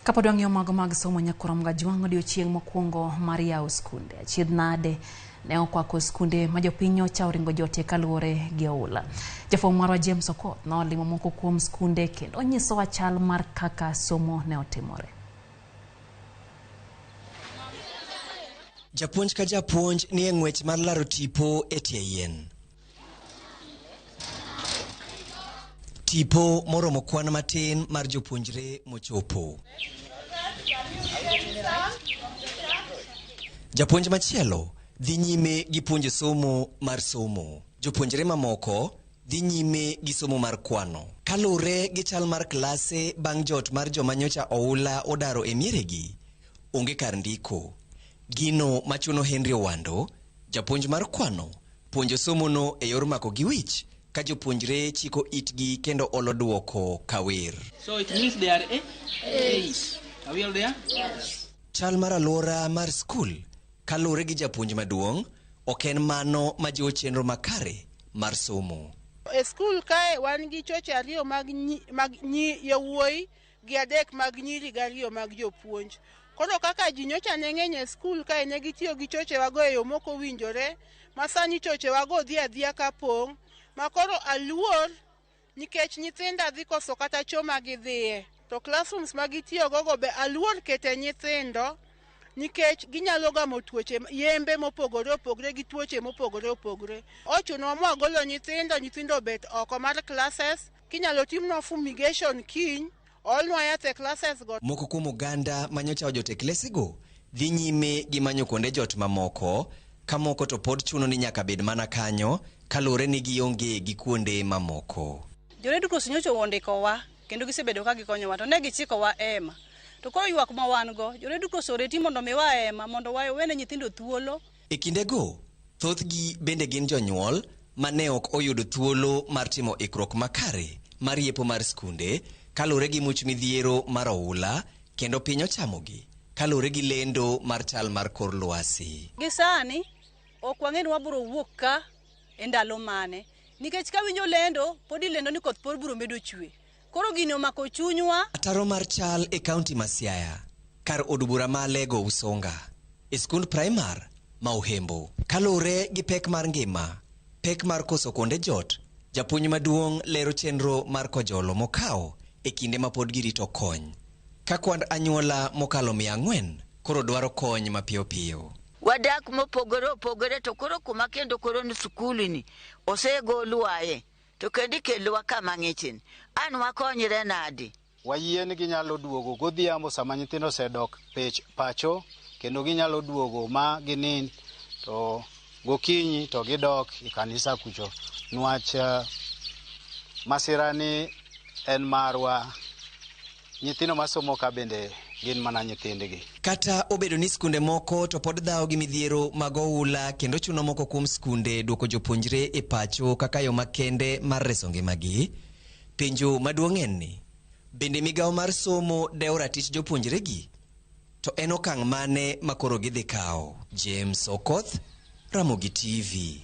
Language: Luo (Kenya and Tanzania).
Kapod wang'iyo mago mag somo nyakurom Gajwang' odiochieng' mokwongo mar yawo skunde. Achiedh nade ne okwako skunde ma jopiny nyocha oringo jotie kaluwore gi oula. Jafwambo marwa James Okoth nolimo moko kuom skunde kendo onyisowa chal mar kaka somo ne otimore. Japuonj ka japuonj nie ng'wech mar laro tipo e tie yien. Tipo moromo kwan matin mar jopuonjre mochopo. Japuonj machielo dhi nyime gi puonjo somo mar somo. Jopuonjre mamoko dhi nyime gi somo mar kwano. Kaluwore gi chal mar klase bang' jot mar joma nyocha oula odaro e mieregi, onge kar ndiko. Gino machuno Henry Owando, japuonj mar kwano, puonjo somono e yor mako gi wich ka jopuonjre chiko itgi kendo olo duoko ka wer. So it means they are eight. Eight. Are we all there? Yes. Chal mar alwora mar skul kaluwore gi japuonj maduong' ok en mano majiwo chenro makare mar somo. E skul kae wan gi choche ariyo mag nyi, mag nyi yawuoyi gi adek mag nyiri gi ariyo mag jopuonj. Koro kaka ji nyocha ne ng'eny e skul kae ne gitiyo gi chochewago e yo mok owinjore ma sani chochewago dhi adhiya ka pong' ma koro aluor nikech nyithinda dhi koso kata cho ma gidhiye. To classrooms ma gitiyogo go be aluor kete nyithindo nikech ginyalo gamo tuoche yembe mopogore opogore gi tuoche mopogore opogore. Ochunowa mwagolo nyithindo, nyithindo obet oko mar classes. Kinyalo timnwa fumigation kiny, oolnwa yath e classes go. Moko kuom oganda ma nyocha ojot e klesego dhi nyime gi manyo kuonde jot mamoko, ka moko to pod chuno ni nyaka bed mana kanyo kaluwore ni gionge gi kuonde mamoko. Jo Red Cross nyocha ondikowa kendo gisebedo ka gikonyowa to ne gichikowa ema. To koro ywak ma wan go, jo Red Cross oreti mondo omiwa ema mondo wawene nyithindo thuolo. E kindego, thothgi bende gin jonyuol ma ne ok oyudo thuolo mar timo ikruok makare mar yepo mar skunde kaluwore gi much midhiero mar oula kendo piny ochamogi kaluwore gi lendo mar chal mar kor lwasi. Gi sani ok wang'e ni wabiro wuok ka e ndalo mane nikech ka winjo lendo pod ilendo ni koth pod biro medo chwe. Koro gini omako chunywa. Ataro mar chal e kaunti ma Siaya kar od bura ma Alego Usonga e skund primar ma Uhembo. Kaluwore gi pek mar ngima, pek mar koso kuonde jot, japuonj maduong' lero chenro mar kojolo mokawo e kinde ma pod girito kony. Ka kwand anyuola mokalo 400 koro dwaro kony mapiyo piyo. Wadak mopogore opogore to koro kuma kendo koro ni skul ni osegolwae to kendo ikelowa kama ng'ichni. An wakonyre nadi? Wayie ni ginyalo duogo godhiambo sama nyithindo osedok pacho kendo ginyalo duogo ma ginind to gokinyi to gidok e kanisa kucho nwach masira ni en marwa nyithindo masomo ka bende gin mana nyithindgi. Kata obedo ni skunde moko to pod dhawo gi midhiero mag oula kendo chuno moko kuom skunde duoko jopuonjre e pacho kaka yo makende mar reso ngimagi, penjo maduong' en ni, bende migawo mar somo dewo ratich jopuonjregi? To en okang' mane ma koro gidhi kawo? James Okoth, Ramogi TV.